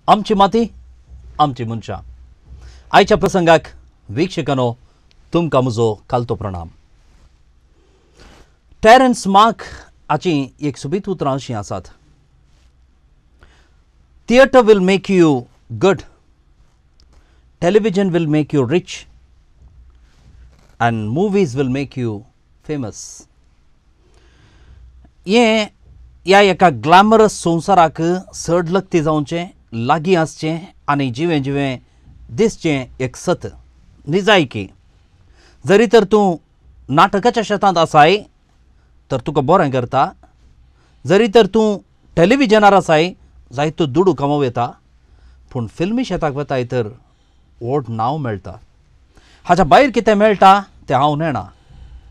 आमची माती आमची मनशां. आयच्या प्रसंगाक वीक्षकांनो तुमकां म्हजो कालतो प्रणाम. टेरन्स मार्क हाची एक सोबीत उतरां अशीं आसात, theatre will make you good, television will make you rich and movies will make you famous. हें ह्या एका ग्लॅमरस संवसाराक चड लक्ती जावचें, लागीं आसचें आनी जिवें जिवें दिसचें एक सत निजायकी. जरी तर तूं नाटकाच्या शेतांत आसाय तर तुका बरें करता, जरी तर तूं टेलिविजनार आसाय जायतो दुडू कमोवं येता, पूण फिल्मी शेताक वताय तर व्हड नांव मेळटा. हाच्या भायर कितें मेळटा तें हांव नेणा.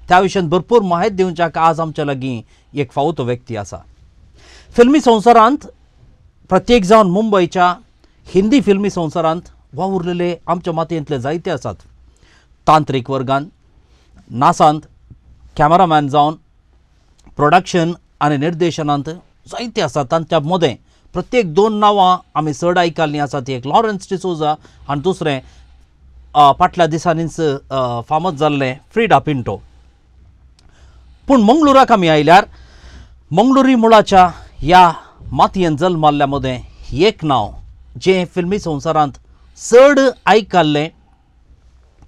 त्या विशयान भरपूर म्हायती दिवच्याक आज आमच्या लागीं एक फावो तो व्यक्ती आसा. फिल्मी संवसारांत प्रत्येक जावन मुंबयच्या हिंदी फिल्मी संवसारांत वावुरलेले आमच्या मातयेंतले जायते आसात. तांत्रीक वर्गान, नासांत, कॅमेरामॅन जावन, प्रोडक्शन आनी निर्देशनांत जायते आसात. तांच्या मदें प्रत्येक दोन नांवां आमी चड आयकल्लीं आसात, एक लॉरन्स डिसोजा आनी दुसरें फाटल्या दिसांनीच फामद जाल्लें फ्रिडा पिंटो. पूण मंगळुराक आमी आयल्यार मंगळुरी मुळाच्या ह्या मातयेन जल्माल्ल्या मदें एक नांव जें फिल्मी संवसारांत चड आयकल्लें,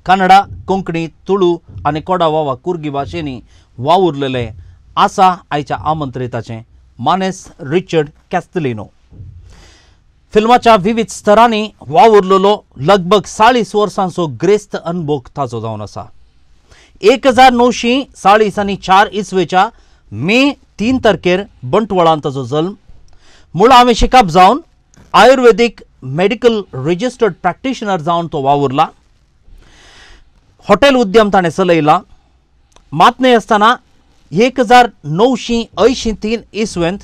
कन्नडा, कोंकणी, तुळू आनी कोडावा वा कुर्गी भाशेंनी वावुरलेलें आसा आयच्या आमंत्रिताचें मानेस रिचर्ड कॅस्टलिनो. फिल्माच्या विविध स्तरांनी वावुरलेलो लगभग 40 वर्सांचो ग्रेस्त अनभोग ताजो जावन आसा. 1940 आनी 4 इसवेच्या मे 3 तारखेर बंटवाळांत ताजो जल्म. मुळावें शिकप जावन आयुर्वेदीक मेडिकल रजिस्टर्ड प्रॅक्टिशनर जावन तो वावुरला. हॉटेल उद्यम ताणें चलयला. मात न्हय आसतना 1983 इसवेंत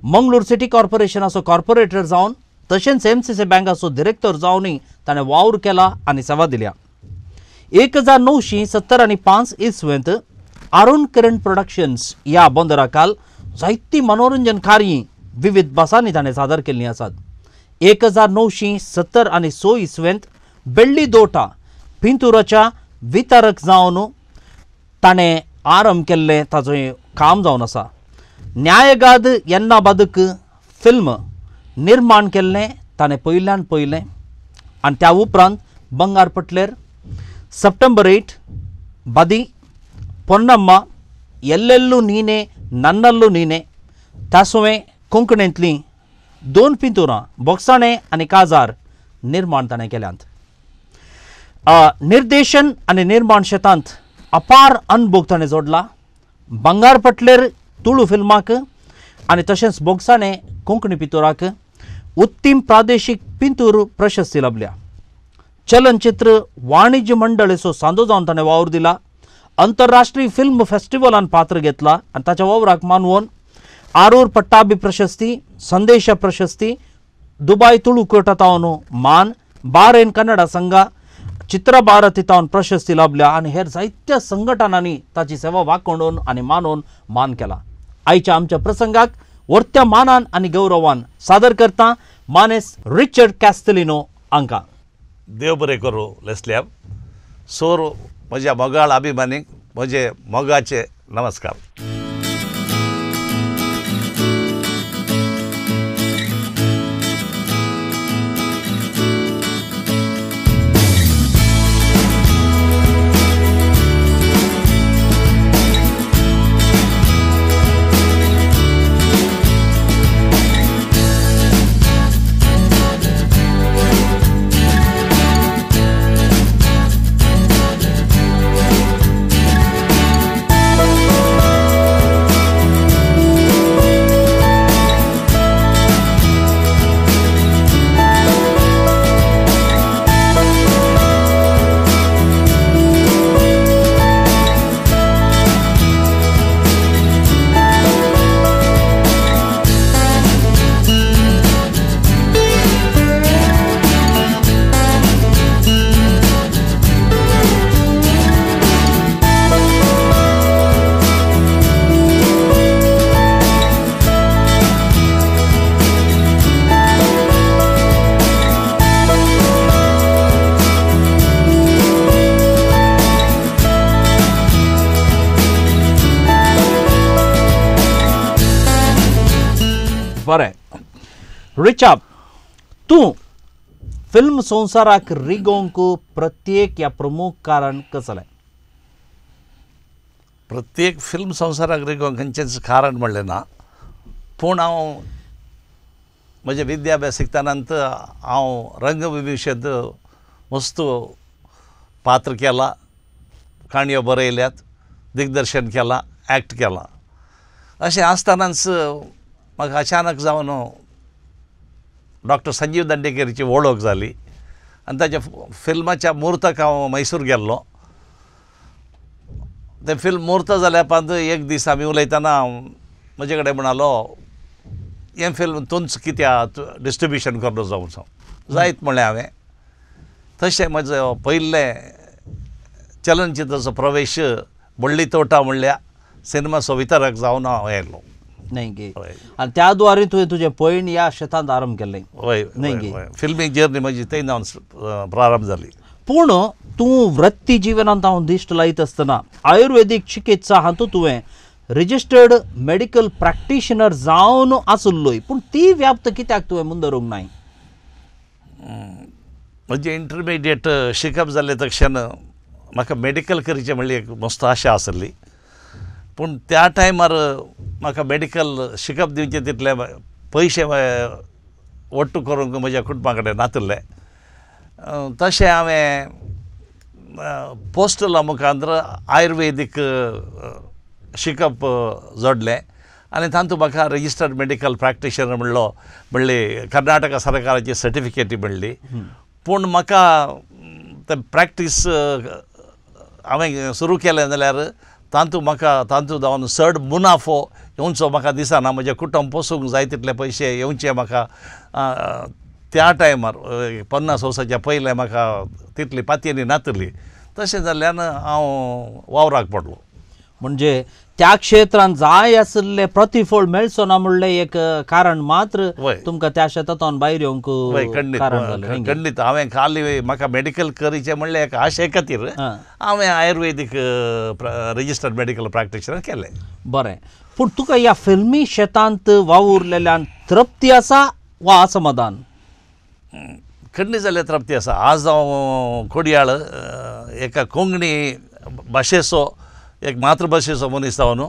मंगळूर सिटी कॉर्पोरेशनाचो कॉर्पोरेटर जावन तशेंच MCC बँकाचो डिरेक्टर जावनूय ताणें वावर केला आनी सेवा दिल्या. 1975 इसवेंत अरुण किरण प्रोडक्शन्स ह्या बंदराखाल जायतीं मनोरंजन कार्य विविध भासांनी ताणें सादर केल्लीं आसात. 1976 इसवेंत बेळ्ळी दोटा पिंतुराच्या वितरक जावन ताणें आरंभ केल्लें ताचो काम जावन आसा. न्यायगाद येन्ना बादक फिल्म निर्माण केल्लें ताणें पयल्यान पयलें आनी त्या उपरांत बंगार पटलेर, सप्टेंबर 8, बादी, पोन्नम्मा, एल्लेल्लू नीने नन्नल्लू नीने, तासुवें कोंकणींतलीं 2 पिंतुरां बोक्साणें आनी काजार निर्माण ताणें केल्यांत. निर्देशन आनी निर्माण शेतांत अपार अनभोग ताणें जोडला. बंगार पटलेर तुळू फिल्माक आनी तशेंच बोगसाणें कोंकणी पिंतुराक उत्तीम प्रादेशीक पिंतूर प्रशस्ती लाभल्या. चलनचित्र वाणिज्य मंडळेचो सांदो जावन ताणें वावर दिला. अंतरराष्ट्रीय फिल्म फेस्टिवलान पात्र घेतला आनी ताच्या वावराक मानवून आरूर पट्टाबी प्रशस्ती, संदेशा प्रशस्ती, दुबाय तुळू कोटातावन मान, बारेन कन्नडा संघा, चित्रभारती तावन प्रशस्ती लाभल्या आनी हेर जायत्या संघटनांनी ताची सेवा वाकोंडून आनी मानून मान केला. आयच्या आमच्या प्रसंगाक वर्त्या मानान आनी गौरवान सादर करता मानेस रिचर्ड कॅस्टलिनो हांकां. देव बरें करूं लेस्ल्याब सोर म्हज्या मोगाळ अभिमानीक म्हजे मोगाचे नमस्कार. बरें रिचाब, तूं फिल्म संवसाराक रिगोवंक प्रत्येक या प्रमुख कारण कसलें? प्रत्येक फिल्म संवसाराक रिगोवंक खंयचेंच कारण म्हणलें ना, पूण हांव म्हजें विद्याभ्यास शिकतना हांव रंगविभूषेंत मस्त पात्र केला, काणयो बरयल्यात, दिग्दर्शन केलां, एक्ट केलां. अशें आसतनाच म्हाका अचानक जावन डॉक्टर संजीव दांडेकरीची वळख जाली आनी ताच्या फिल्माच्या मुहूर्ताक हांव मैसूर गेल्लो. तें फिल्म मुहूर्त जाल्या उपरांत एक दीस आमी उलयतना म्हजे कडेन म्हणालो, हें फिल्म तुमच कित्याक डिस्ट्रिब्युशन करून जावचो जायत म्हणलें हांवें. तशें म्हजो पयलें चलनचित्राचो प्रवेश व्हडली तोटा म्हणल्या सिनेमाचो वितरक जावन हांव आयलो. न्हय गे, आनी त्या द्वारे तुवें तुजें पयण ह्या शेतांत आरंभ केल्लें. हय, न्हय गे, फिल्मी जर्नी म्हजी थंय जावन प्रारंभ जाली. पूण तूं वृत्ती जिवनांत हांव दिश्ट लायत आसतना आयुर्वेदीक चिकित्सा हातूंत तुवें रजिस्टर्ड मेडिकल प्रॅक्टिशनर जावन आसलोय, पूण ती व्याप्त कित्याक तुवें मुंदरूंक नाय? म्हजें इंटरमिडिएट शिकप जालें तक्षण म्हाका मेडिकल करचें म्हणली एक मस्त आशा आसली, पूण त्या टायमार म्हाका मेडिकल शिकप दिवचें तितले पयशे वट्टू करूंक म्हज्या कुटुंबा कडेन नातिल्ले. तशें हांवें पोस्टला मुखार आयुर्वेदीक शिकप जोडलें आनी तातूंत म्हाका रजिस्टर्ड मेडिकल प्रॅक्टिशनर म्हणलो म्हणली कर्नाटका सरकाराची सर्टिफिकेटी मेळ्ळी. पूण म्हाका तें प्रॅक्टीस हांवें सुरू केलें जाल्यार तातूंत म्हाका तातूंत जावन चड मुनाफो येवचो म्हाका दिसना. म्हजें कुटुंब पोसूंक जाय तितले पयशे येवचे म्हाका त्या टायमार 50 वर्साच्या पयलें म्हाका तितली पातयेनी नातली. तशें जाल्ल्यान हांव वावराक पडलो. म्हणजे त्या क्षेत्रांत जाय आशिल्लें प्रतिफळ मेळचो ना म्हणलें एक कारण मात्र तुमकां त्या शेतांतल्यान भायर येवंक कारण जालें. खंडीत हांवें खाली म्हाका मेडिकल करचें म्हणलें एक आशे खातीर हांवें आयुर्वेदीक रजिस्टर्ड मेडिकल प्रॅक्टिशनर केलें. बरें, पूण तुका ह्या फिल्मी शेतांत वावुरलेल्यान तृप्ती आसा वा असमाधान? खंडीत जाल्यार तृप्ती आसा. आज हांव कोडयाळ एका कोंकणी भाशेचो एक मातृभाशेचो मनीस जावन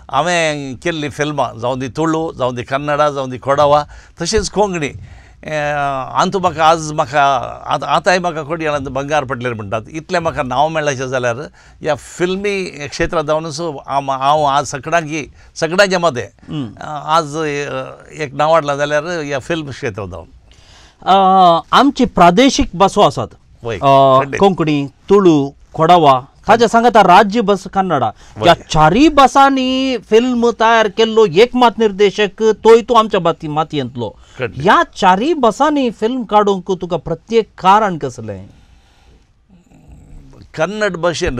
हांवें केल्लीं फिल्मां जावं दी तुळू, जावं दी कन्नडा, जावं दी कोडवा, तशेंच कोंकणी आंतू म्हाका आज म्हाका आतांय म्हाका कोडयाळांत बंगार पडलें म्हणटात इतलें म्हाका नांव मेळ्ळें जाल्यार ह्या फिल्मी क्षेत्रांत जावनूच हांव आज सगळ्यांकी सगळ्यांच्या मदें आज एक नांव हाडलां जाल्यार ह्या फिल्म क्षेत्रांत जावन. आमची प्रादेशीक भासो आसात, कोंकणी, तुळू, कोडवा, ताज्या सांगता राज्य भास कन्नडा, ह्या चारूय भासांनी फिल्म तयार केल्लो एकमात निर्देशक तोय तूं आमच्या मातयेंतलो. ह्या चारूय भासांनी फिल्म काडूंक तुका प्रत्येक कारण कसलें? कन्नड भाशेन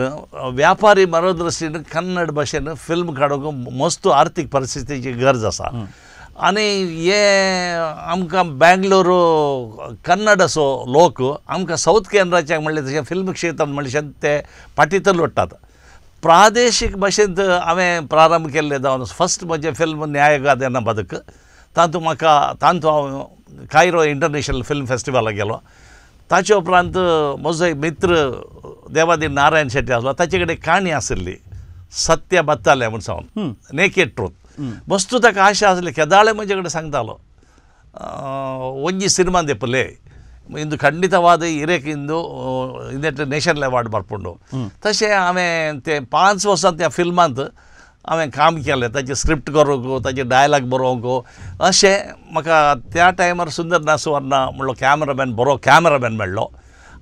व्यापारी मरोदृश्टीन कन्नड भाशेन फिल्म काडूंक मस्त आर्थीक परिस्थितीची गरज आसा. आनी हे आमकां बेंगलोर कन्नडाचो लोक आमकां सावथ केंद्राचे म्हणलें तशें फिल्म क्षेत्रांत म्हणलें ते फाटीं लोट्टात. प्रादेशीक भाशेंत हांवें प्रारंभ केल्लें जावन फस्ट म्हजें फिल्म न्यायगादेना बदक, तातूंत म्हाका तातूंत हांव कायरो इंटरनॅशनल फिल्म फेस्टिवलाक गेलो. ताचे उपरांत म्हजो एक मित्र देवादी नारायण शेट्टी आसलो, ताचे कडेन काणी आशिल्ली सत्य बत्तालें म्हूण सावन नेकेड ट्रूथ. वस्तू ताका आशा आसली, केदाळे म्हजे कडेन सांगतालो ಒಂಜಿ ಸಿನಿಮಾ ದೆಪ್ಪಲೆ ಇಂದು ಖಂಡಿತವಾದ ಹಿರೇಕ್ ಇಂದು ಇಂದೆಟ್ ನ್ಯಾಷನಲ್ अवॉर्ड ಬರ್ಪುಂಡು. तशें हांवें ते 5 वर्सां त्या फिल्मांत हांवें काम केलें, ताचें स्क्रिप्ट करूंक, ताचे डायलॉग बरोवंक. अशें म्हाका त्या टायमार सुंदर नासुवर्णा म्हणलो कॅमरामॅन, बरो कॅमरामॅन मेळ्ळो.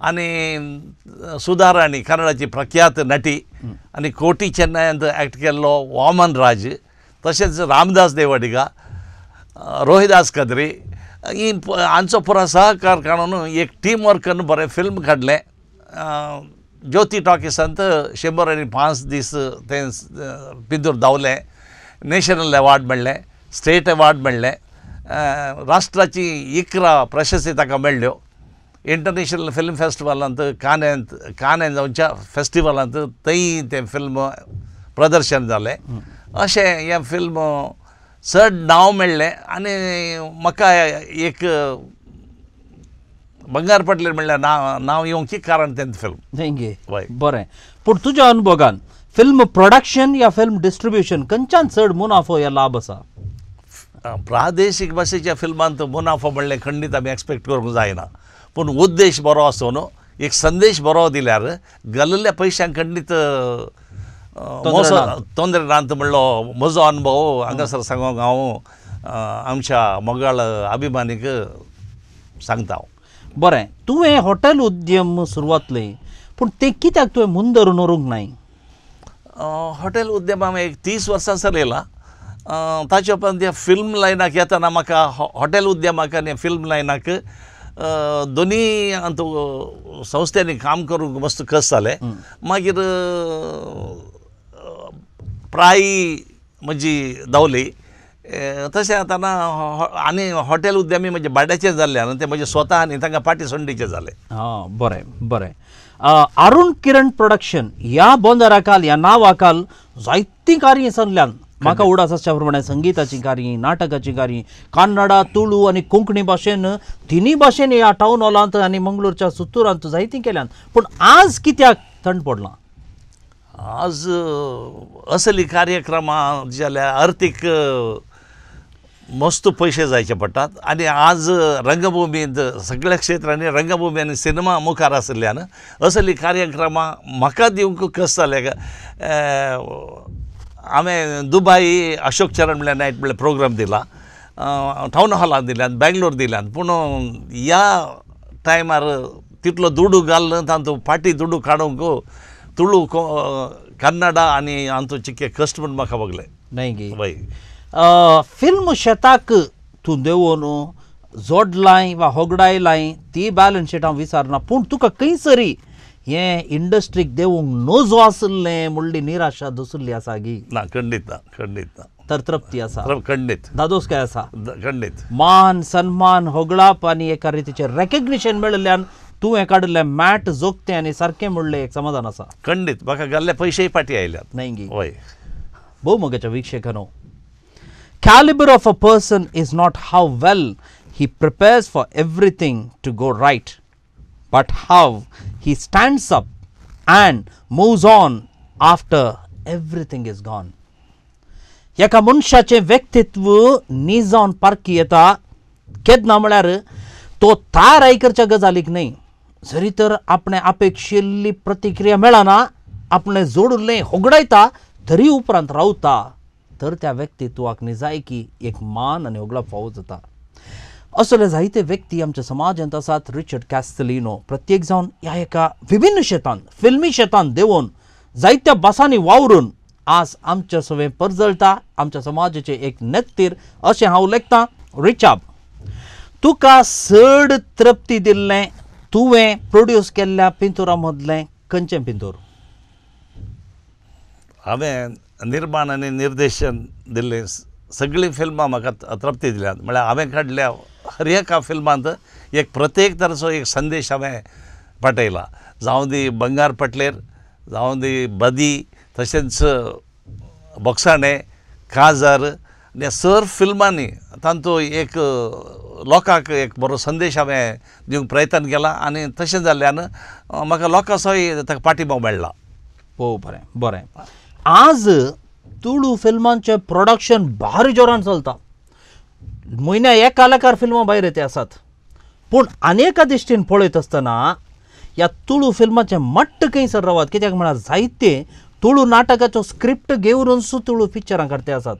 आनी सुधाराणी कन्नडाची प्रख्यात नटी आनी कोटी चेन्नयांत एक्ट केल्लो वामन राज, तशेंच रामदास देवाडिगा, रोहिदास कद्री, ही हांचो पुरो सहकार काडून एक टीम वर्क करून बरें फिल्म काडलें. ज्योती टॉकीसांत 105 दीस तें पिंजूर धांवलें, नॅशनल अवॉर्ड मेळ्ळें, स्टेट अवॉर्ड मेळ्ळें, राष्ट्राची 11 प्रशस्ती ताका मेळ्ळ्यो. इंटरनॅशनल फिल्म फेस्टिवलांत कानेंत काने जावच्या फेस्टिवलांत थंय तें फिल्म प्रदर्शन जालें. अशें हें फिल्म चड नांव मेळ्ळें आनी म्हाका एक बंगार पटलेर म्हणल्यार नांव येवंक कारण तें फिल्म. बरें, पूण तुज्या अनुभवान फिल्म प्रोडक्शन या फिल्म डिस्ट्रिब्युशन खंयच्यान चड मुनाफो या लाभ आसा? प्रादेशीक भाशेच्या फिल्मांत मुनाफो म्हणलें खंडीत आमी एक्सपेक्ट करूंक जायना, पूण उद्देश बरो आसून एक संदेश बरो दिल्यार घालिल्ल्या पयशांक खंडीत तोंदरे नात म्हणलो म्हजो अनुभव हांगासर सांगूंक हांव आमच्या मोगाळ अभिमानीक सांगता हांव. बरें, तुवें हॉटेल उद्यम सुरवातली, पूण तें कित्याक तुवें मुंदरून व्हरूंक नाय? हॉटेल उद्यम हांवें एक 30 वर्सां चलयला. ताचे उपरांत त्या फिल्म लायनाक येतना म्हाका हॉटेल उद्यमाक आनी फिल्म लायनाक दोनी अंतू संस्थेंनी काम करूंक मस्त कस जालें. मागीर प्राय म्हजी धांवली. तशें आतां आनी हॉटेल उद्यमी म्हजे भाड्याचें जाल्ल्यान तें म्हजें स्वता आनी तांकां पाटी सोंडीचें जालें. हां, बरें बरें. अरुण किरण प्रोडक्शन ह्या बोंदराकाल ह्या नांवाखाल जायतीं कार्यां चल्ल्यान. म्हाका उडास आसच्या प्रमाणे संगीताचीं कार्यां, नाटकाचीं कार्यां, कन्नडा, तुळू आनी कोंकणी भाशेन तिनूय भाशेन ह्या टावन हॉलांत आनी मंगळूरच्या सुत्तुरांत जायतीं केल्यान, पूण आज कित्याक थंड पडलां? आज असली कार्यक्रमां जाल्यार अर्थीक मस्त पयशे जायचे पडटात आनी आज रंगभुमींत सगळ्या क्षेत्रांनी रंगभुमी आनी सिनेमा मुखार आशिल्ल्यान असली कार्यक्रमां म्हाका दिवंक कस जालें. हांवें दुबाय अशोक चरण म्हणल्यार नायट म्हणल्यार प्रोग्राम दिला, टावन हॉलांत दिल्यान, बेंगलोर दिल्यान, पूण ह्या टायमार तितलो दुडू घालून तांचो फाटी दुडू काडूंक तुळू कन्नडा आनी हांचो चिके कश्ट म्हूण म्हाका बगलें न्हय गे. वय, फिल्म शेताक तूं देंवोन जोडलाय वा होगडायलाय ती बॅलन्स शीट हांव विचारना, पूण तुका खंयसरी हें इंडस्ट्रीक देंवूंक नजो आशिल्लें म्हणली निराशा दसुल्ली आसा गी? ना, खंडीत ना, खंडीत ना. तर तृप्ती आसा, खंडीत. दादोसकाय आसा, खंडीत. मान सन्मान होगडाप आनी एका रितीचें रेकग्निशन मेळिल्ल्यान तुवें काडिल्लें मॅट जोगतें आनी सारकें म्हणलें एक समाधान आसा. खंडीत. म्हाका घाल्ले पयशेय फाटीं आयल्यात. न्हय गी? हय. भोव मोगाच्या वीक्षकांनो, Caliber of a person is not how well he prepares for everything to go right, but how he stands up and moves on after everything is gone. एका मनशाचें व्यक्तित्व निजावन पारखी येता केन्ना म्हळ्यार तो ताराय करच्या गजालीक न्हय, जरी तर आपणें अपेक्षिल्ली प्रतिक्रिया मेळना, आपणें जोडिल्लें होगडायता तरी उपरांत रावता, तर त्या व्यक्तित्वाक निजायकी एक मान आनी होगडाप फावो जाता. असले जायते व्यक्ती आमच्या समाजांत आसात. रिचर्ड कॅस्टेलिनो प्रत्येक जावन ह्या एका विभिन्न शेतान, फिल्मी शेतान देंवोन जायत्या भासांनी वावरून आज आमच्या सवें परजळटा, आमच्या समाजाचें एक नेत्तीर अशें हांव लेखतां. रिचाब, तुका चड तृप्ती दिल्लें तुवें प्रोड्यूस केल्ल्या पिंतुरा मदलें खंयचें पिंतूर? हांवें निर्माण आनी निर्देशन दिल्लीं सगळीं फिल्मां म्हाका तृप्ती दिल्यात. म्हळ्यार हांवें काडल्या हर एका फिल्मांत एक प्रत्येक तरेचो एक संदेश हांवें पाठयला. जावं दी बंगार पटलेर, जावं दी बदी, तशेंच बोक्साणें, काजार, ह्या सर फिल्मांनी तांचो एक लोकांक एक बरो संदेश हांवें दिवंक प्रयत्न केला आनी तशें जाल्ल्यान म्हाका लोकांचोय ताका पाठिंबो मेळ्ळा. पळोव, बरें बरें. आज तुळू फिल्मांचें प्रोडक्शन भारी जोरान चलता, म्हयन्या एका लाखार फिल्मां भायर येते आसात, पूण आनी एका दृश्टीन पळयत आसतना ह्या तुळू फिल्माचें मट्ट खंयसर रावत, कित्याक म्हळ्यार जायते तुळू नाटकाचो स्क्रिप्ट घेवन तुळू पिक्चरां काडते आसात.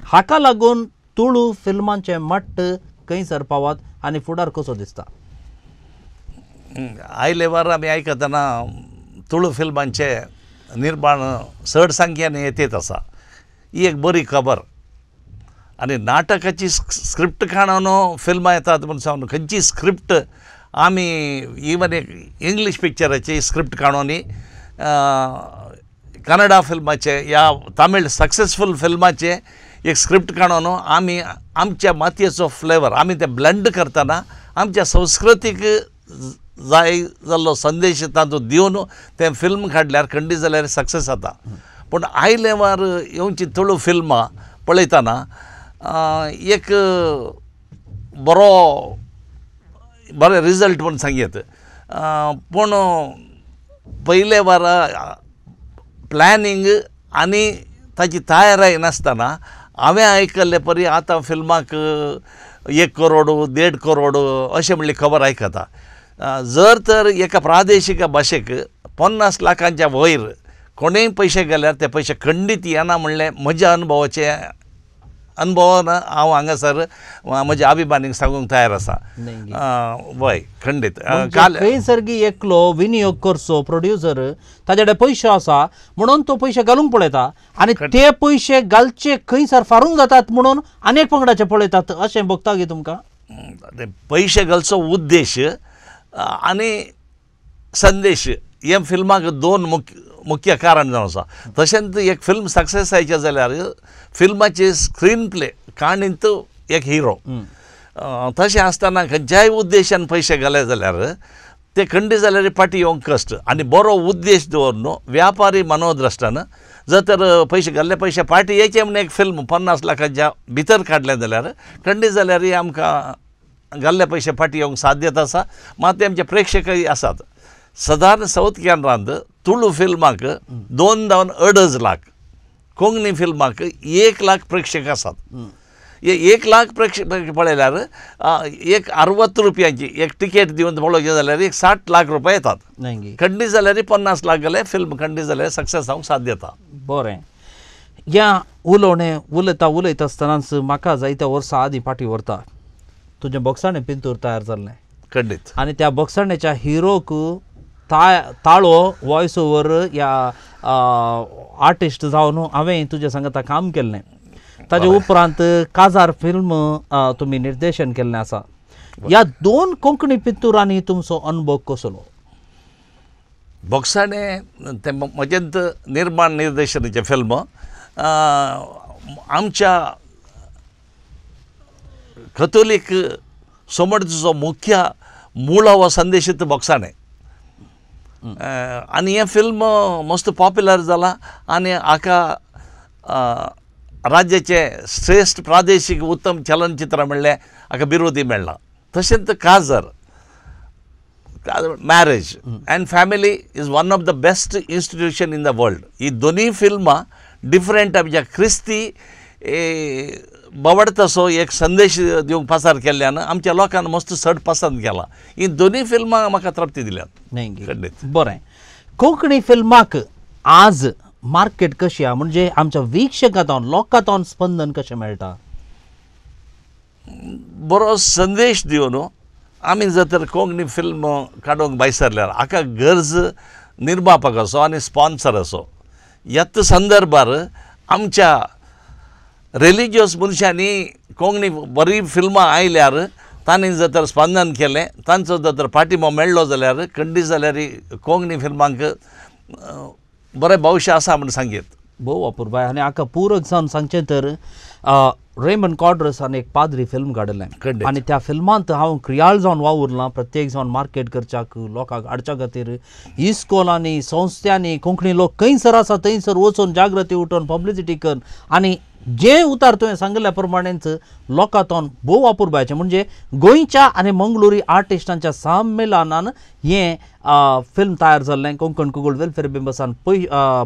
हाका लागून तुळू फिल्मांचें मट्ट खंयसर पावत आनी फुडार कसो दिसता? आयले वार आमी आयकतना तुळू फिल्मांचें निर्माण चड संख्येन येत आसा, ही एक बरी खबर. आनी नाटकाची स्क्रिप्ट काडून फिल्मां येतात म्हूण सांगून खंयची स्क्रिप्ट आमी इवन एक इंग्लीश पिक्चराची स्क्रिप्ट काडून कन्नडा फिल्माचे या तामीळ सक्सेसफूल फिल्माचे एक स्क्रिप्ट काडून आमी आमच्या मातयेचो फ्लेवर आमी ते ब्लेंड करतना आमच्या संस्कृतीक जाय जाल्लो संदेश तातूंत दिवन तें फिल्म काडल्यार खंडीत जाल्यार सक्सेस जाता. पूण आयले वार येवची तुळू फिल्मां पळयतना एक बरो बरें रिजल्ट म्हूण सांगयत. पूण पयले वार प्लॅनिंग आनी ताची तयाराय नासतना हांवें आयकल्ले परी आतां फिल्माक 1 करोड 1.5 करोड अशें म्हणली खबर आयकता. जर तर एका प्रादेशीक भाशेक 50 लाखांच्या वयर कोणेय पयशे गेल्यार ते पयशे खंडीत येना म्हणलें म्हज्या अनुभवाचे अनुभवान हांव हांगासर म्हज्या अभिमानीक सांगूंक तयार आसा. वय खंडीत खंयसर एकलो विनियोग करचो प्रोड्युसर ताजे कडेन पयशे आसा म्हणून तो पयशे घालूंक पळयता आनी ते पयशे घालचे खंयसर फारूंक जातात म्हणून अनेक पंगडाचे पळयतात अशें भोगता गे तुमकां? पयशे घालचो उद्देश आनी संदेश हे फिल्माक दोन मुख्य कारण जावन आसा. तशेंच एक फिल्म सक्सेस जायचें जाल्यार फिल्माची स्क्रीन प्ले काणींत एक हिरो तशें आसतना खंयच्याय उद्देशान पयशे घाले जाल्यार ते खंडीत जाल्यार फाटीं येवंक कश्ट आनी बरो उद्देश दवरून न्हू व्यापारी मनोद्रश्टान जर तर पयशे घाल्ले पयशे फाटीं येयचे म्हूण एक फिल्म 50 लाखाच्या भितर काडलें जाल्यार खंडीत जाल्यार आमकां घाल्ले पयशे फाटीं येवंक साध्यता आसा. मात आमचे प्रेक्षकय आसात. सदांच सावथ कॅनरांत तुळू फिल्माक 2 जावन 2.5 लाख, कोंकणी फिल्माक 1 लाख प्रेक्षक आसात. 1 लाख प्रेक्षक पळयल्यार एक 60 रुपयांची एक तिकेट दिवन पळोवचें जाल्यार एक 60 लाख रुपया येतात. खंडीत जाल्यार 50 लाख गेले फिल्म खंडीत जाल्यार सक्सेस जावंक साध्यता. बरें, ह्या उलोवणें उलयता उलयता आसतनाच म्हाका जायत्या वर्सां आदीं फाटीं व्हरता. तुजें बोक्साणें पिंतूर तयार जाल्लें खंडीत आनी त्या बोक्साणेच्या हिरोक ताळो वॉयस ओवर ह्या आर्टिस्ट जावन हांवें तुज्या सांगता काम केल्लें. ताजे उपरांत काजार फिल्म तुमी निर्देशन केल्लें आसा. ह्या दोन कोंकणी पिंतुरांनी तुमचो अनुभव कसलो? बोक्साणें तें म्हजेंत निर्माण निर्देशनाचें फिल्म आमच्या कथोलीक समजचो मुख्य मुळावो संदेश बोक्साणें आनी हें फिल्म मस्त पॉप्युलर जालां आनी हाका राज्याचें श्रेश्ठ प्रादेशीक उत्तम चलनचित्र म्हणलें हाका बिरोधी मेळ्ळां. तशेंच Kazar marriage and family is one of the best institution in the world. ही दोनूय फिल्मां डिफरंट आमच्या क्रिस्ती बावडतसो एक संदेश दिवंक पासार केल्ल्यान आमच्या लोकांक मस्त चड पसंत केला. ही दोनूय फिल्मां म्हाका तृप्ती दिल्यात. बरें, कोंकणी फिल्माक आज मार्केट कशी आहा म्हणजे आमच्या वीक्षकांत लोकांत स्पंदन कशें मेळटा? बरो संदेश दिवन आमी जर तर कोंकणी फिल्म काडूंक भायर सरल्यार हाका गरज निर्मापक असो आनी स्पॉन्सर असो. ह्याच संदर्भार आमच्या रिलिजियस मनशांनी कोंकणी बरी फिल्मां आयल्यार तांणी जर तर स्पंदन केलें तांचो जर तर पाठिंबो मेळ्ळो जाल्यार खंडीत जाल्यार कोंकणी फिल्मांक बरें भविश्य आसा म्हूण सांगीत. भोव अपुरबाय. आनी हाका पूरक जावन सांगचें तर रेमंड कॉड्रसान एक पाद्री फिल्म काडिल्लें आनी त्या फिल्मांत हांव क्रियाळ जावन वावुरलां. प्रत्येक जावन मार्केट करच्याक लोकांक हाडच्या खातीर इस्कोलांनी संस्थांनी कोंकणी लोक खंयसर आसा थंयसर वचून जागृती उठोवन पब्लिसिटी कर आनी जे उतार तुवें सांगिल्ल्या प्रमाणेच लोकांतून भोव अपुरबायचें म्हणजे गोंयच्या आनी मंगळुरी आर्टिस्टांच्या संमेलनान हें फिल्म तयार जाल्लें. कोंकण कुगुळ वेलफेर बिंबसान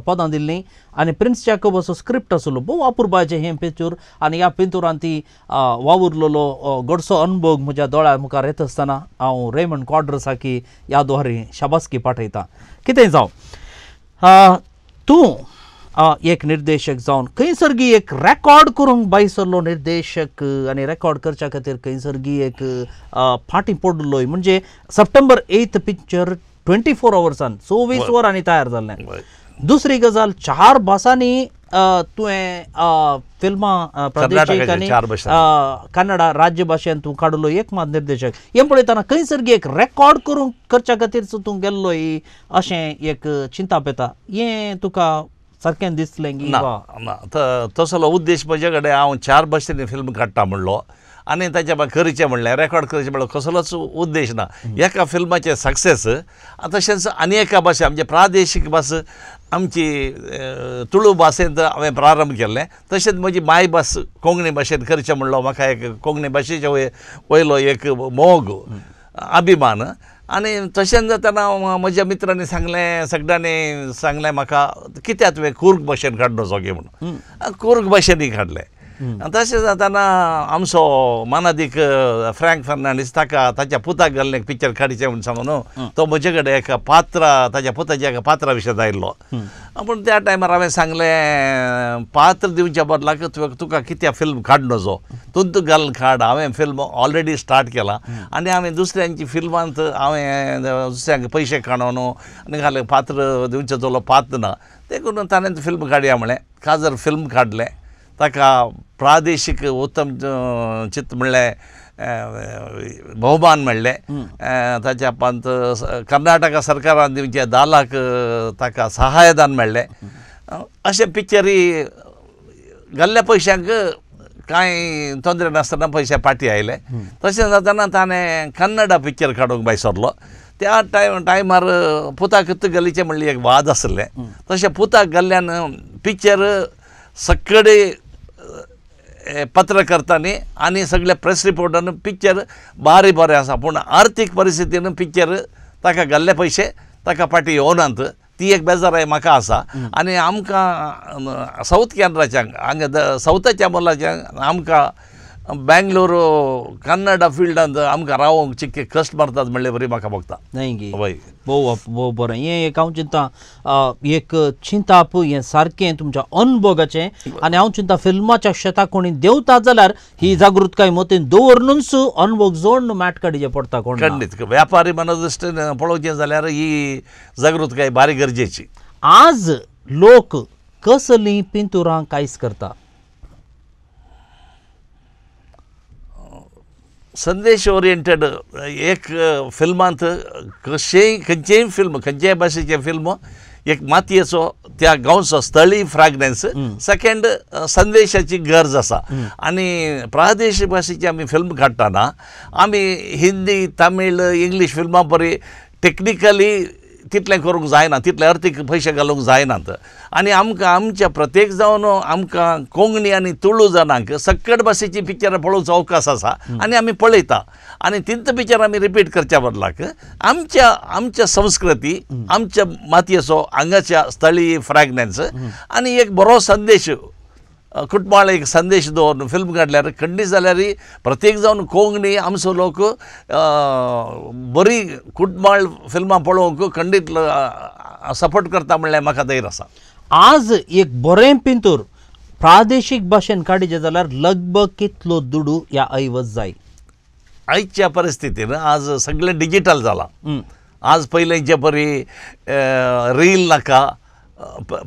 पदां दिल्लीं आनी प्रिन्स जॅकब असो स्क्रिप्ट आसलो. भोव अपुरबायचें हें पिक्चर आनी ह्या पिंतुरान ती वावुरलेलो गोडसो अनुभव म्हज्या दोळ्या मुखार येता आसतना हांव रेमंड कॉड्रसाकी ह्या द्वारे शाबासकी पाठयतां. कितें जावं, तूं एक निर्देशक जावन खंयसर गी एक रेकॉर्ड करूंक भायसरलो निर्देशक आनी रेकॉर्ड करच्या खातीर खंयसर गी एक फाटीं पडलोय म्हणजे सप्टेंबर 8 पिक्चर 24 अवर्सान 24 वरांनी तयार जाल्लें. दुसरी गजाल 4 भासांनी तुवें फिल्मां प्रादेशीक आनी कन्नडा राज्य भाशेन तूं काडलो एक मात निर्देशक. हें पळयतना खंयसर गी एक रेकॉर्ड करूंक करच्या खातीर तूं गेल्लोय अशें एक चिंताप येता. हें तुका सारकें दिसलें की ना? तसलो उद्देश म्हजे कडेन हांव 4 भाशेंनी फिल्म काडटा म्हणलो आनी ताच्या करचें म्हणलें रेकॉर्ड करचें म्हणल्यार कसलोच उद्देश ना. एका फिल्माचें सक्सेस तशेंच आनी एका भाशे आमचे प्रादेशीक भास आमची तुळू भाशेंत हांवें प्रारंभ केल्लें. तशेंच म्हजी मायभास कोंकणी भाशेन करचें म्हणलो म्हाका एक कोंकणी भाशेचे वयलो एक मोग अभिमान. आनी तशेंच जातना म्हज्या मित्रांनी सांगलें सगळ्यांनी सांगलें म्हाका कित्याक तुवें कूर्ग भाशेन काडलो जोगे म्हणून कूर्ग भाशेनूय काडलें. तशें जातना आमचो मानादीक फ्रँक फर्नांडीस ताका ताच्या पुताक घाल्लें पिक्चर काडचें म्हूण सांगून तो म्हजे कडेन एका पात्रा ताच्या पुताच्या एका पात्रा विशयांत आयिल्लो. पूण त्या टायमार हांवें सांगलें पात्र दिवच्या बदलाक तुवें तुका कित्याक फिल्म काड नजो तूं घालून काड. हांवें फिल्म ऑलरेडी स्टार्ट केलां आनी हांवें दुसऱ्यांची फिल्मांत हांवें दुसऱ्यांक पयशे काडून आनी घालें पात्र दिवचें जालो पात्र ना ते करून ताणें फिल्म काडया म्हणलें. काजर फिल्म काडलें ताका प्रादेशीक उत्तम चित्त म्हणलें भोवमान मेळ्ळें. ताच्या उपरांत कर्नाटका सरकारान दिवचें 10 लाख ताका सहायदान मेळ्ळें. अशें पिक्चरी घाल्ल्या पयशांक कांय तोंदरे नासतना पयशे फाटीं आयले. तशें जातना ताणें कन्नडा पिक्चर काडूंक भायर सरलो. त्या टायमार पुताक गलीचें म्हणलें एक वाद आसलें. तशें पुताक घाल्ल्यान पिक्चर सगळे पत्रकर्त्यांनी आनी सगळे प्रेस रिपोर्टान पिक्चर बारी बरें आसा पूण आर्थीक परिस्थितीन पिक्चर ताका घाल्ले पयशे ताका फाटीं येवनात ती एक बेजाराय म्हाका आसा. आनी आमकां सावथ केन्राच्यांक हांगा सावथाच्या मोलाच्यांक आमकां बेंगलोर कन्नडा फिल्डांत आमकां रावोंक चिक्के कश्ट मारतात म्हणले बरी म्हाका भोगता. न्हय गी भोव भोव बरें. हें एक हांव चिंता एक चिंताप हें सारकें तुमच्या अनुभोगाचें आनी हांव चिंता फिल्माच्या शेताक कोणी देंवता जाल्यार ही जागृतकाय मतीन दवरनूच अनुभोग जोडून मॅट काडचें पडटा. कोण खंडीत व्यापारी मनोदृश्टीन पळोवचें जाल्यार ही जागृतकाय बारी गरजेची. आज लोक कसलीं पिंतुरां कांयच करता? संदेश ओरिएंटेड एक फिल्मांत कशेंय खंयचेंय फिल्म खंयचेय भाशेचें फिल्म एक मातयेचो त्या गांवचो स्थळीय फ्रागनन्स सेकेंड संदेशाची गरज आसा. आनी प्रादेशीक भाशेची आमी फिल्म काडटना आमी हिंदी तमीळ इंग्लीश फिल्मां बरी टेक्निकली तितलें करूंक जायना तितले अर्थीक पयशे घालूंक जायनात. आनी आमकां आमच्या प्रत्येक जावन आमकां कोंकणी आनी तुळू जाणांक सक्कड भाशेची पिक्चरां पळोवचो अवकाश आसा आनी आमी पळयता आनी तींच पिक्चर आमी रिपीट करच्या बदलाक आमच्या आमच्या संस्कृती आमच्या मातयेचो हांगाच्या स्थळीय फ्रॅगनन्स आनी एक बरो संदेश कुटुंबाळ एक संदेश दवरून फिल्म काडल्यार खंडीत जाल्यार प्रत्येक जावन कोंकणी आमचो लोक बरी कुटुंबाळ फिल्मां पळोवंक खंडीत सपोर्ट करता म्हणल्यार म्हाका धैर्य आसा. आज एक बरें पिंतूर प्रादेशीक भाशेन काडचें जाल्यार लगभग कितलो दुडू ह्या ऐवज जाय? आयच्या परिस्थितीन आज सगळें डिजीटल जालां. आज पयलींचे परी रील नाका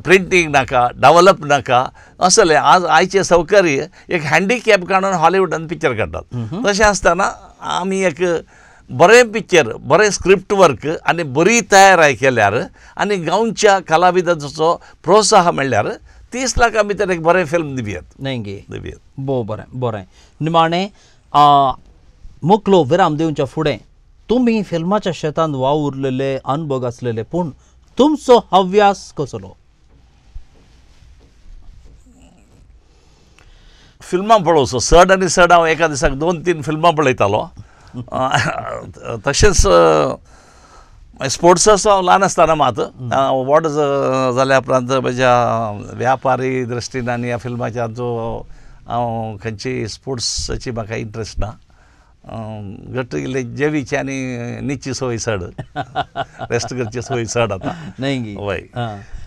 प्रिंटींग नाका डेवलप नाका असलें आज आयचें सौकर्य एक हँडिकॅप काडून हॉलिवूडान पिक्चर काडटात. तशें आसतना आमी एक बरें पिक्चर बरें स्क्रिप्ट वर्क आनी बरी तयाराय केल्यार आनी गांवच्या कलाविदांचो प्रोत्साह मेळ्ळ्यार 30 लाखां भितर एक बरें फिल्म दिवयेत. न्हय गे दिवयेत. भोव बरें बरें. निमाणें मुकलो विराम दिवच्या फुडें तुमी फिल्माच्या शेतांत वावुरलेले अनुभव आसलेले पूण तुमचो हव्यास कसलो? फिल्मां पळोवचो चड आनी चड हांव एका दिसाक 2-3 फिल्मां पळयतालो. तशेंच स्पोर्ट्साचो हांव ल्हान आसतना मात व्हड जाल्या उपरांत म्हज्या व्यापारी दृश्टीन आनी ह्या फिल्माच्या हातूंत हांव खंयची स्पोर्ट्साची म्हाका इंट्रस्ट ना. घट्ट इल्ले जेवीची आनी न्हिदची संवय चड रेस्ट करची संवय चड आतां. न्हय गी? वय.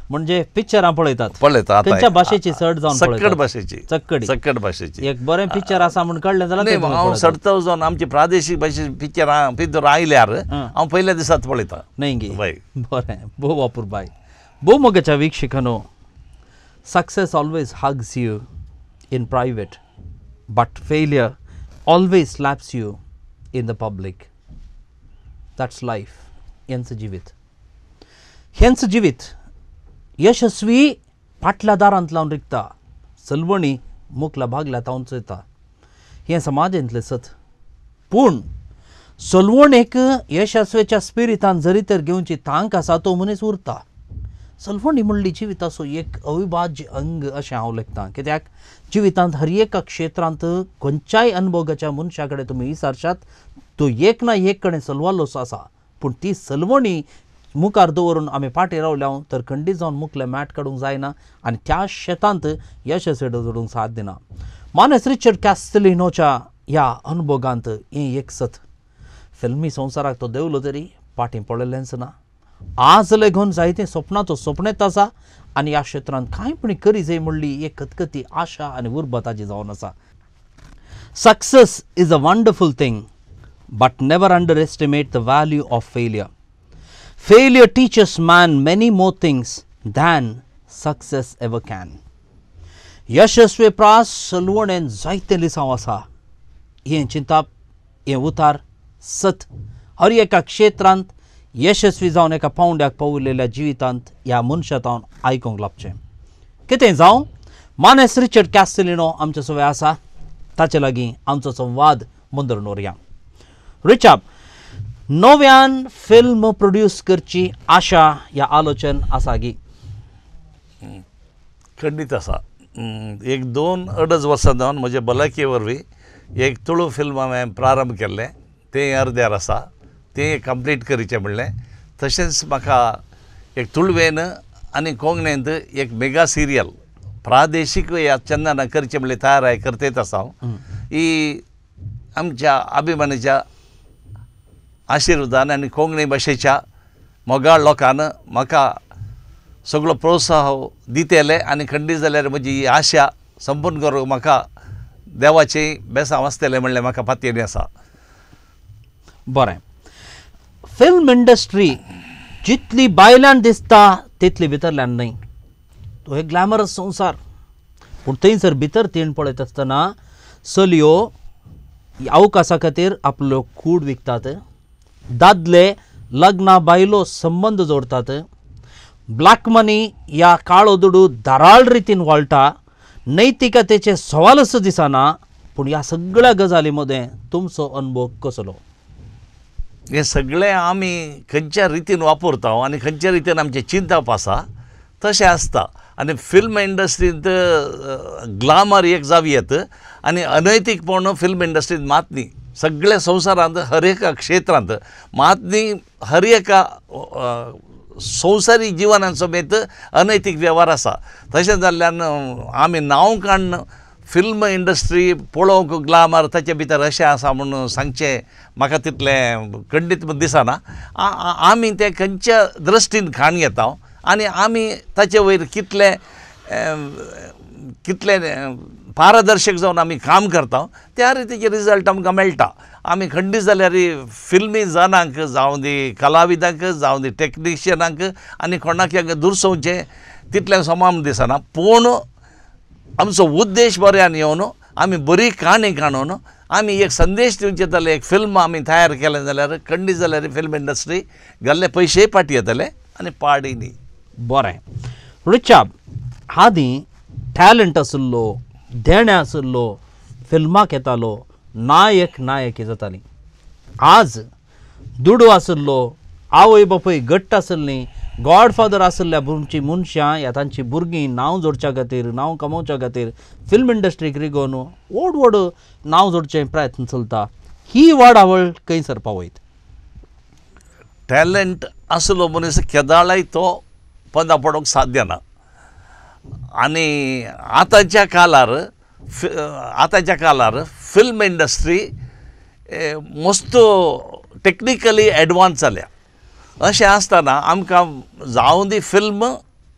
म्हणजे पिक्चरां पळयतात पळयता खंयच्या भाशेची चड जावन सक्कड भाशेची चक्कडी सक्कड भाशेची एक बरें पिक्चर आसा म्हूण कळ्ळें जाल्यार हांव सडतो जावन आमची प्रादेशीक भाशेची पिक्चरां पिंतूर आयल्यार हांव पयल्या दिसात पळयता. न्हय गी? वय. बरें. भोव अपुरबाय. भोव मोगाच्या वीक्षकांनो, success always hugs you in private but failure always slaps you in the public. That's life. हेंच जिवीत हेंच जिवीत यशस्वी फाटल्या दारांत लावन रिगता, सलवणी मुखला भागल्या तावन चोयता. हें समाजांतलें सत. पूण सलवणेक यशस्वेच्या स्पिरितान जरी तर घेवची तांक आसा तो मनीस उरता. सलवणी म्हणली जिविताचो एक अविभाज्य अंग अशें हांव लेखतां, कित्याक जिवितांत हर एका क्षेत्रांत खंयच्याय अनुभोगाच्या मनशा कडेन तुमी विचारशात तो एक ना एक कडेन सलवालोसो आसा. पूण ती सलवणी मुखार दवरून आमी फाटीं रावल्या तर खंडीत जावन मुखलें मॅट काडूंक जायना आनी त्या शेतांत यशस्वी जोडूंक साथ दिना. मानस रिचर्ड कॅस्टेलिनोच्या ह्या अनुभोगांत हें एक सत. फिल्मी संवसाराक तो देंवलो तरी फाटीं पडलेंच ना. आज लेगून जायते सपनां तो सपनेत आसा आनी ह्या क्षेत्रांत कांय पण करी जाय म्हणली एक खतखती आशा आनी उर्बा ताजी जावन आसा. Success is a wonderful thing but never underestimate the value of failure. Failure teaches man many more things than success ever can. यशस्वी प्रास सलवणेन जायतें लिसांव आसा. हें चिंताप, हें उतार सत हर एका क्षेत्रांत यशस्वी जावन एका पावंड्याक पाविल्ल्या जिवितांत ह्या मनशांत आयकूंक लागचें. कितें जावं, मानेस रिचर्ड कॅस्टेलिनो आमचे सवे आसा, ताचे लागीं आमचो संवाद मुंदरून व्हरया. रिचर्ड, नव्यान फिल्म प्रोड्यूस करची आशा या आलोचन आसा गी? खंडीत आसा. एक 2-2.5 वर्सां जावन म्हजे भलायके वरवीं एक तुळू फिल्म हांवें प्रारंभ केल्लें, तें अर्द्यार आसा, तें कंप्लीट करचें म्हणलें. तशेंच म्हाका एक तुळवेन आनी कोंकणींत एक मेगा सिरियल प्रादेशीक ह्या चंदना करचें म्हणलें तयार करतेच आसा हांव. ही आमच्या अभिमानाच्या आशिर्वादान आनी कोंकणी भाशेच्या मोगाळ लोकान म्हाका सगळो प्रोत्साह दितले आनी खंडीत जाल्यार म्हजी ही आशा संपूर्ण करूंक म्हाका देवाचें बेसांव आसतलें म्हणलें म्हाका पातयेणी आसा. बरें, फिल्म इंडस्ट्री जितली बायल्यान दिसता तितली भितरल्यान न्हय. तो एक ग्लॅमरस संवसार, पूण थंयसर भितर तीण पळयत आसतना चलयो अवकाशा खातीर आपल्यो कूड विकतात, दादले लग्ना बायलो संबंद जोडतात, ब्लॅक मनी या काळो दुडू धाराळ रितीन वळटा, नैतिकतेचे सवालच दिसना. पूण ह्या सगळ्या गजाली मदें तुमचो अनुभव कसलो? हे सगळें आमी खंयच्या रितीन वापरता आनी खंयच्या रितीन आमचें चिंतप आसा तशें आसता. आनी फिल्म इंडस्ट्रींत ग्लामर एक जावं येत आनी अनैतीकपण फिल्म इंडस्ट्रींत मात न्ही, सगळ्या संवसारांत हर एका क्षेत्रांत मात न्ही, हर एका संवसारी जिवनान समेत अनैतीक वेव्हार आसा. तशें जाल्ल्यान आमी नांव काडून फिल्म इंडस्ट्री पळोवंक ग्लामर ताचे भितर अशें आसा म्हूण सांगचें म्हाका तितलें खंडीत दिसना. आमी तें खंयच्या दृश्टीन खाण घेता आनी आमी ताचे वयर कितले कितले पारदर्शक जावन आमी काम करता त्या रितीचे रिजल्ट आमकां मेळटा. आमी खंडीत जाल्यार फिल्मी जाणांक जावं दी, कलाविदांक जावं दी, टॅक्निशियनांक आनी कोणाक दुरसोवचें तितलें समा दिसना. पूण आमचो उद्देश बऱ्यान येवन आमी बरी काणी काडून आमी एक संदेश दिवचे जाल्यार एक फिल्म आमी तयार केलें जाल्यार खंडीत जाल्यार फिल्म इंडस्ट्री घाल्ले पयशेय फाटी येतले आनी पाडी न्ही. बरें रिचाब, आदीं टॅलंट आशिल्लो, देणें आशिल्लो, फिल्माक येतालो, नायक नायकी जाताली. आज दुडू आशिल्लो, आवय बापूय घट्ट आशिल्लीं, गॉडफादर आशिल्ल्या भुरची मनशां ह्या तांची भुरगीं नांव जोडच्या खातीर, नांव कमोवच्या खातीर फिल्म इंडस्ट्रीक रिगोवन व्हड व्हड नांव जोडचे प्रयत्न चलता. ही वाडावळ खंयसर पावयत? टॅलंट आसलो मनीस केदाळाय तो पंदा पडोवंक साध्य ना. आनी आतांच्या काळार फिल्म इंडस्ट्री मस्त टॅक्निकली एडवान्स जाल्या. अशें आसतना आमकां जावं दी फिल्म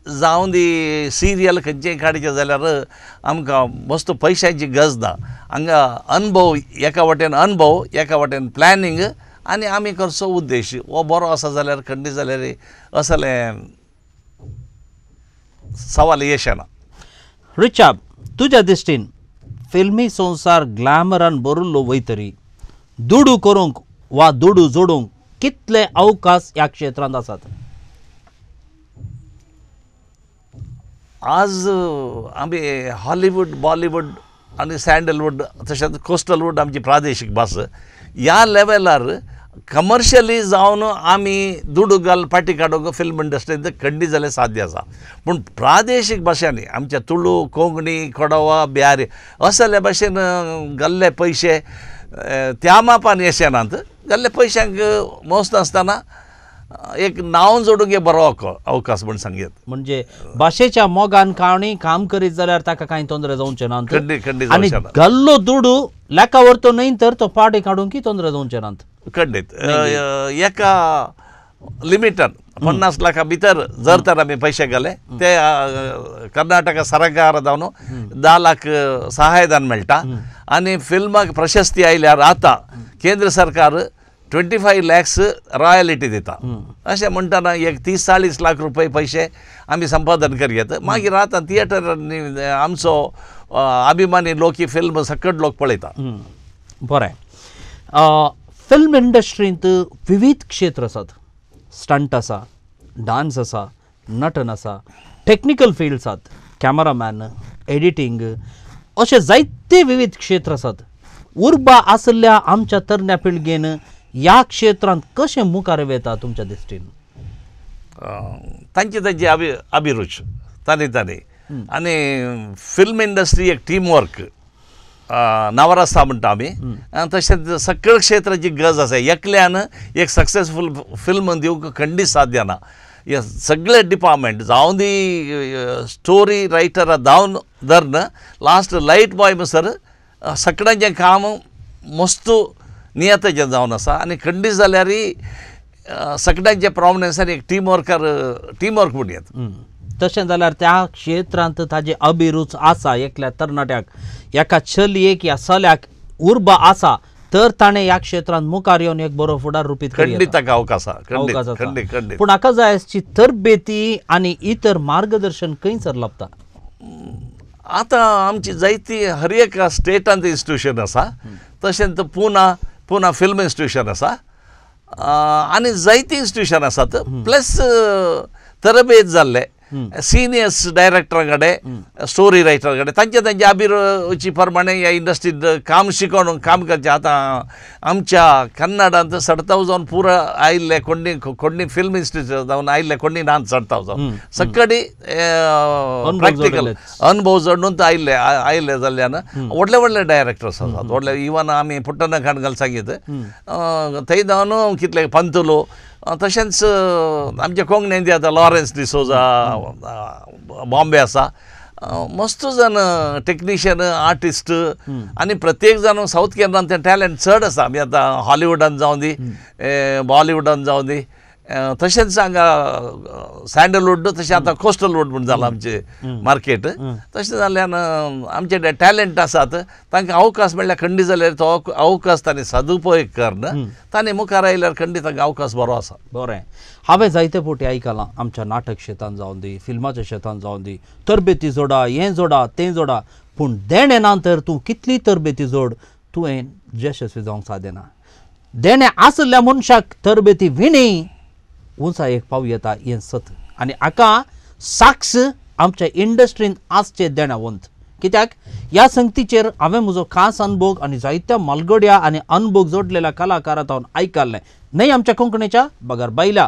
जावं दी सिरियल खंयचें काडचें जाल्यार आमकां मस्त पयशांची गरज ना. हांगा अनुभव, एका वाटेन अनुभव, एका वाटेन प्लॅनिंग आनी आमी करचो उद्देश हो बरो आसा जाल्यार खंडीत जाल्यार असलें सवाल येशना. रिचाब, तुज्या दृश्टीन फिल्मी संवसार ग्लॅमरान भरिल्लो वयतरी दुडू करूंक वा दुडू जोडूंक कितले अवकाश ह्या क्षेत्रांत आसात? आज आमी हॉलिवूड बॉलिवूड आनी सँडलवूड तशेंच कोस्टलवूड आमची प्रादेशीक भास ह्या लेवलार कमर्शियली जावन आमी दुडू घाल पाटी काडूंक फिल्म इंडस्ट्रींत खंडीत जाल्यार साध्य आसा. पूण प्रादेशीक भाशांनी आमच्या तुळू, कोंकणी, कोडवा, बिहारी असल्या भाशेन घाल्ले पयशे त्या मापान येशे नात. घाल्ले पयशांक मोसनासतना एक नांव जोडूंक एक बरो अवकाश म्हूण सांगयत. म्हणजे भाशेच्या मोगान काणी काम करीत जाल्यार ताका कांय तोंदरे जावचें नात. आनी घाल्लो दुडू लेखा व्हरतो न्हय तर तो पाटी काडूंक की तोंदरे जावचें नात. खंडीत एका लिमिटान 50 लाखा भितर जर तर आमी पयशे घाले ते कर्नाटक सरकार जावन 10 लाख सहायदान मेळटा. आनी फिल्माक प्रशस्ती आयल्यार आतां केंद्र सरकार 25 लॅक्स रॉयलिटी दिता. अशें म्हणटना एक 30-40 लाख रुपये पयशे आमी संपादन करयत. मागीर आतां थिएटरांनी आमचो अभिमानी लोक ही फिल्म सकट लोक पळयता. बरें, फिल्म इंडस्ट्रींत विविध क्षेत्र आसात. स्टंट आसा, डान्स आसा, नटन आसा, टॅक्निकल फिल्ड्स आसात, कॅमेरामॅन, एडिटींग, अशे जायते विविध क्षेत्र आसात. उर्बा आशिल्ल्या आमच्या तरण्या पिळगेन ह्या क्षेत्रांत कशें मुखार येता तुमच्या दृश्टीन? तांची तांची अभिरुच तांणी तांणी. आनी फिल्म इंडस्ट्री एक टीम वर्क नवरसा म्हणटा आमी. तशेंच सगळ्या क्षेत्राची गरज आसा. एकल्यान एक सक्सेसफूल फिल्म दिवंक खंडीत साध्य ना. हे सगळे डिपार्टमेंट जावं दी स्टोरी रायटरा धांवन धरून लास्ट लायट बॉय म्हणसर सगळ्यांचें काम मस्त नियताचें जावन आसा. आनी खंडीत जाल्यार सगळ्यांचें प्रॉमिनन्स आनी एक टीम वर्क म्हूण येता. तशें जाल्यार त्या क्षेत्रांत ताजी अभिरूच आसा एकल्या तरणाट्याक, एका चलयेक या चल्याक उर्बा आसा तर ताणें ह्या क्षेत्रांत मुखार येवन एक बरो फुडार रुपीत खंडीत ताका अवकाश आसा. पूण हाका जाय आसची तरबेती आनी इतर मार्गदर्शन खंयसर लाबता? आतां आमची जायती हर एका स्टेटांत इन्स्टिट्यूशन आसा. तशेंच पुना फिल्म इन्स्टिट्यूशन आसा आनी जायती इन्स्टिट्यूशन आसात. प्लस तरबेज जाल्ले सिनियर्स डायरेक्टरा कडेन, स्टोरी रायटरा कडेन तांचे तांचे अभिरुची प्रमाणे ह्या इंडस्ट्रींत काम शिकोवन काम करचें. आतां आमच्या कन्नडांत सडताव जावन पुरा आयिल्ले कोणी कोणी फिल्म इन्स्टिट्यूट जावन आयिल्ले कोणी नात सडताव जावन सगळी प्रॅक्टिकल अनुभव जोडून आयिल्ले आयिल्ले जाल्ल्यान व्हडले व्हडले डायरेक्टर्स आसात. व्हडले इवन आमी पुट्टना खाणगल सांगीत थंय जावन कितले पंतुलो. तशेंच आमच्या कोंकणींत आतां लॉरेन्स डिसोजा बॉम्बे आसा. मस्त जाण टेक्निशियन आर्टिस्ट आनी प्रत्येक जाण सावथ केरळान तें टॅलंट चड आसा. आमी आतां हॉलिवूडान जावं दी, बॉलिवूडान जावं दी, तशेंच हांगा सँडलवूड तशें आतां कोस्टलवूड म्हूण जालां आमचें मार्केट. तशें जाल्ल्यान आमचे टॅलंट आसात तांकां अवकाश मेळ्ळ्यार खंडीत जाल्यार तो अवकाश तांणी सदुपयोग करून तांणी मुखार आयल्यार खंडीत तांकां अवकाश बरो आसा. बरें, हांवें जायते फावटी आयकलां आमच्या नाटक शेतान जावं दी, फिल्माच्या शेतान जावं दी, तरबेती जोडा, हें जोडा, तें जोडा, पूण देणें ना तर तूं कितली तरबेती जोड तुवें यशस्वी जावंक सादें ना. देणें आशिल्ल्या मनशाक तरबेती विणी उंचायेक पावूं येता हें सत. आनी हाका साक्ष आमच्या इंडस्ट्रींत आसचे देणावंत. कित्याक ह्या संगतीचेर हांवें म्हजो खास अनुभव आनी जायत्या मालगड्या आनी अनुभव जोडलेल्या कलाकारां हांव आयकल्लें न्हय आमच्या कोंकणीच्या बगर बायल्या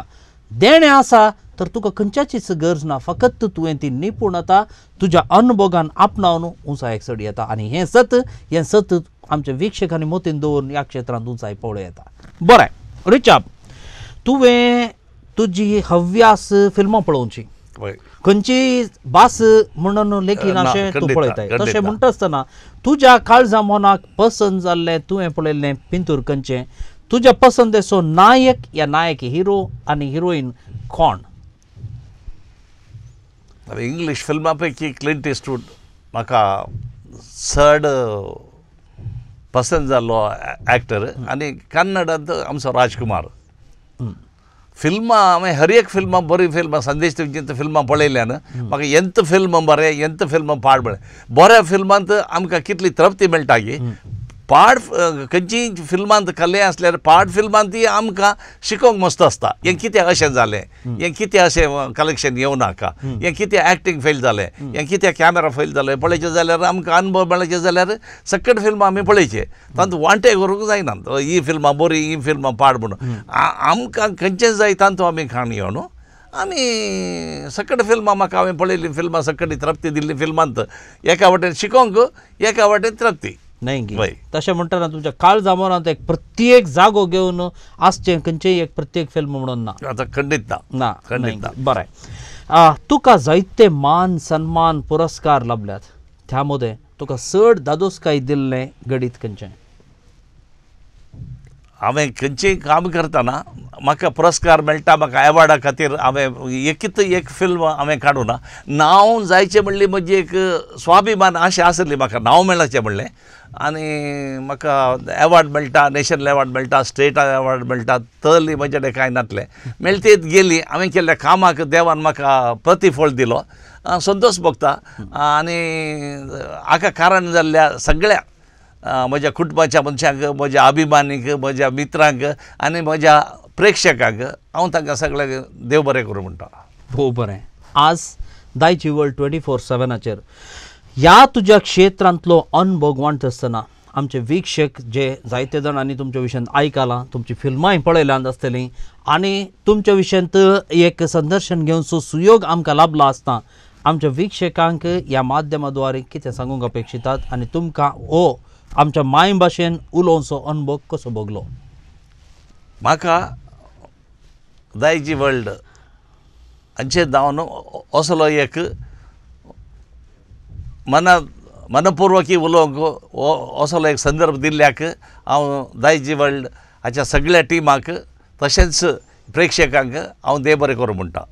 देणें आसा तर तुका खंयच्याचीच गरज ना, फकत तुवें ती निपुणता तुज्या अनुभोगान आपणावन उंचायेक चड येता. आनी हें सत हें सत आमच्या वीक्षकांनी मोतीन दवरून ह्या क्षेत्रांत उंचाय पळोवं येता. बरें रिचाब, तुवें तुजी हव्यास फिल्मां पळोवची, खंयची भास म्हणून लेखीन अशें तूं पळयताय. तशें म्हणटा आसतना तुज्या काळजा मनाक पसंत जाल्लें तुवें पळयल्लें पिंतूर खंयचें, तुज्या पसंदेचो नायक या नायक, हिरो आनी हिरोईन कोण? इंग्लीश फिल्मां पैकी क्लिंट इस्टवूड म्हाका चड पसंत जाल्लो एक्टर आनी कन्नडांत आमचो राजकुमार. फिल्मां हांवें हर एक फिल्मां बरीं फिल्मां संदेश तुमची फिल्मां पळयल्यान म्हाका एंत फिल्म बरें एंत फिल्म पाड बरें बऱ्या फिल्मांत आमकां कितली तृप्ती मेळटा की पाड खंयची फिल्मांत कले आसल्यार पाड फिल्मांत ती आमकां शिकोवंक मस्त आसता हें कित्याक अशें जालें हें कित्याक अशें कलेक्शन येवं नाका हें कित्याक एक्टींग फेल जालें हें कित्याक कॅमेरा फेल जालें पळयचें जाल्यार आमकां अनुभव मेळचे जाल्यार सकट फिल्मां आमी पळयचें तातूंत वांटे करूंक जायना ही फिल्मां बरीं ही फिल्मां पाड म्हणून आमकां खंयचें जाय तातूंत आमी खाण येवन न्हू आमी सकट फिल्मां म्हाका हांवें पळयल्लीं फिल्मां सकट तृप्ती दिल्ली फिल्मांत एका वाटेन शिकोवंक एका वाटेन तृप्ती न्हय तशें म्हणटना तुमच्या काळजा मनांत एक प्रत्येक जागो घेवन आसचें खंयचेय एक प्रत्येक फिल्म म्हणून ना आतां खंडीत ना ना खंडीत ना बरें तुका जायते मान सन्मान पुरस्कार लाभल्यात त्या मदें तुका चड दादोसकाय दिल्लें गणीत खंयचें हांवें खंयचेंय काम करतना म्हाका पुरस्कार मेळटा म्हाका एवॉर्डा खातीर हांवें एकूच एक फिल्म हांवें काडूं ना नांव जायचें म्हणली म्हजी एक स्वाभिमान आशा आसली म्हाका नांव मेळचें म्हणलें आनी म्हाका एवॉर्ड मेळटा नॅशनल एवॉर्ड मेळटा स्टेट एवॉर्ड मेळटा तली म्हजे कडेन कांय नासलें मेळटीत गेली हांवें केल्ल्या कामाक देवान म्हाका प्रतिफळ दिलो संतोश भोगता आनी हाका कारण जाल्ल्या सगळ्या म्हज्या कुटुंबाच्या मनशांक म्हज्या अभिमानीक म्हज्या मित्रांक आनी म्हज्या प्रेक्षकांक हांव तांकां सगळ्यांक देव बरें करूं म्हणटा. भोव बरें. आज दायजी वर्ल्ड 24/7 ह्या तुज्या क्षेत्रांतलो अनुभव वांटता आसतना आमचे वीक्षक जे जायते जाणांनी तुमच्या विशयांत आयकलां तुमची फिल्मांय पळयल्यांत आसतलीं आनी तुमच्या विशयांत एक संदर्शन घेवन सो सुयोग आमकां लाभला आसता आमच्या वीक्षकांक ह्या माध्यमा द्वारे कितें सांगूंक अपेक्षितात आनी तुमकां हो आमच्या माय भाशेन उलोवचो अनुभव कसो भोगलो? म्हाका दायजी वर्ल्ड हांचे धांवन असलो एक मना मनपूर्वकी उलोवंक असलो एक संदर्भ दिल्ल्याक हांव दायजी वर्ल्ड हाच्या सगळ्या टिमाक तशेंच प्रेक्षकांक हांव देव बरें करूं म्हणटा.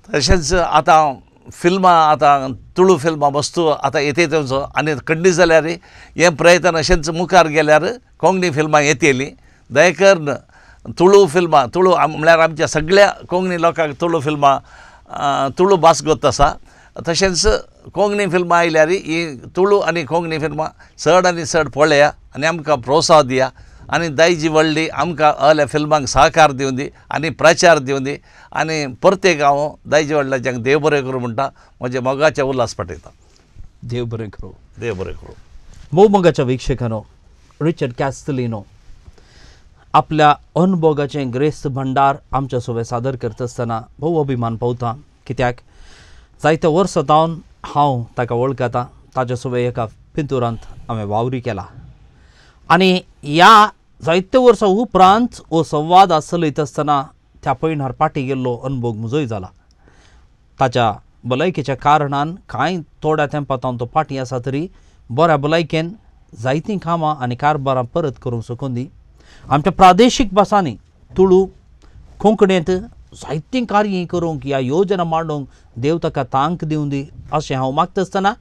तशेंच आतां फिल्मां आतां तुळू फिल्मां वस्तू आतां येते तेंचो आनी खंडीत जाल्यार हें प्रयत्न अशेंच मुखार गेल्यार कोंकणी फिल्मां येतलीं. दयकरून तुळू फिल्मां तुळू म्हळ्यार आमच्या सगळ्या कोंकणी लोकांक तुळू फिल्मां तुळू भास गोत आसा. तशेंच कोंकणी फिल्मां आयल्यार ही तुळू आनी कोंकणी फिल्मां चड आनी चड पळया आनी आमकां प्रोत्साहन दिया आनी दायजी व्हडली आमकां असल्या फिल्मांक सहकार दिवं दी आनी प्रचार दिवं दी आनी प्रत्येक हांव दायजी व्हडल्याच्याक देव बरें करूं म्हणटा म्हज्या मोगाचे उल्हास पाठयता. देव बरें करूं. देव बरें करूं. भोव मोगाच्या वीक्षकांनो, रिचर्ड कॅस्टलिनो आपल्या अनुभोगाचें ग्रेस्त भंडार आमच्या सोबत सादर करता आसतना भोव अभिमान पावता. कित्याक जायते वर्सां जावन हांव ताका वळखता, ताच्या सोबत एका पिंतुरांत हांवें वावरी केला आनी ह्या जायते वर्सां उपरांत हो संवाद चलयता आसतना त्या पयणार फाटीं गेल्लो अनुभव म्हजोय जाला. ताच्या भलायकेच्या कारणान कांय थोड्या तेंपा तावन तो फाटीं आसा तरी बऱ्या भलायकेन जायतीं कामां आनी कारभारां परत करूंक शकून दी. आमच्या प्रादेशीक भासांनी तुळू कोंकणींत जायतीं कार्यां करूंक ह्या योजना मांडूंक देव ताका तांक दिवं दी अशें हांव मागता आसतना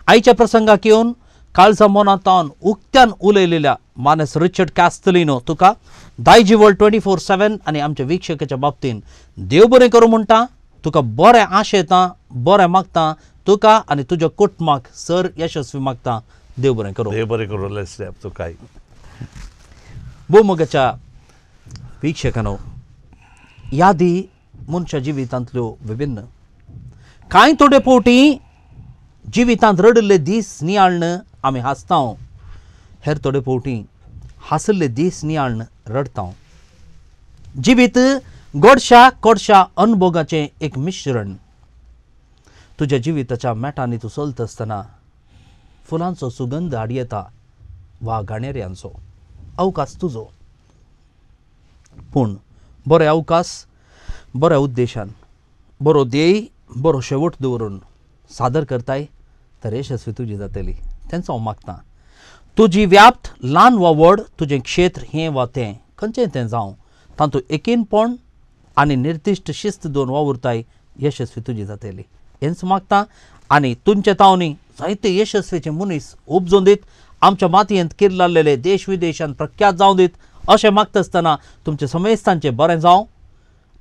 आयच्या प्रसंगाक येवन काळजा मनांत उक्त्यान उलयलेल्या मानस रिचर्ड कॅस्टलिनो तुका दायजी वर्ल्ड 24/7 आनी आमच्या वीक्षकाच्या बाबतीन देव बरें करूं म्हणटा. तुका बरें आशेता, बरें मागता, तुका आनी तुज्या कुटुंबाक सर यशस्वी मागता. देव बरें करूं. देव बरें करूं तुका. भोवमोगाच्या वीक्षकांनो, यादी मनशा जिवितांतल्यो विभिन्न कांय थोडे फावटी जिवितांत रडिल्ले दीस नियाळ्ण आमी हांसता, हेर थोडे फावटी हांसल्ले दीस नियाळ्ण रडटा. जिवीत गोडशा कोडशा अनुभोगाचें एक मिश्रण. तुज्या जिविताच्या मेटांनी तूं चलता आसतना फुलांचो सुगंध हाडयेता वा घाणेऱ्यांचो. अवकाश तुजो, पूण बरे अवकाश बऱ्या उद्देशान, बरो ध्येय, बरो शेवट दवरून सादर करताय तर यशस्वी तुजी जातली. तेंचो हांव मागता. तुजी व्याप्त ल्हान वा व्हड, तुजें क्षेत्र हें वा तें खंयचें तें जावं, तातूंत एकीनपण आनी निर्दिश्ट शिस्त दवरून वावुरताय यशस्वी तुजी जातली हेंच मागता. आनी तुमचे तावनी जायते यशस्वीचे मनीस उपजून दीत, आमच्या मातयेंत किर्लालेले देश विदेशांत प्रख्यात जावं दीत अशें मागता आसतना तुमच्या समेस्तांचें बरें जावं,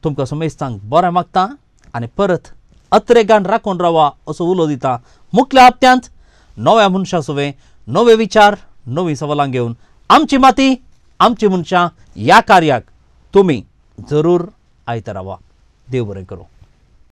तुमकां समेस्तांक बरें मागता आनी परत अत्रेगान राखून रावा असो उलो दिता. मुखल्या हप्त्यांत नव्या मनशा सुवें नवे विचार, नवीं सवालां घेवन आमची माती आमची मनशां ह्या कार्याक तुमी जरूर आयत रावा. देव बरें करूं.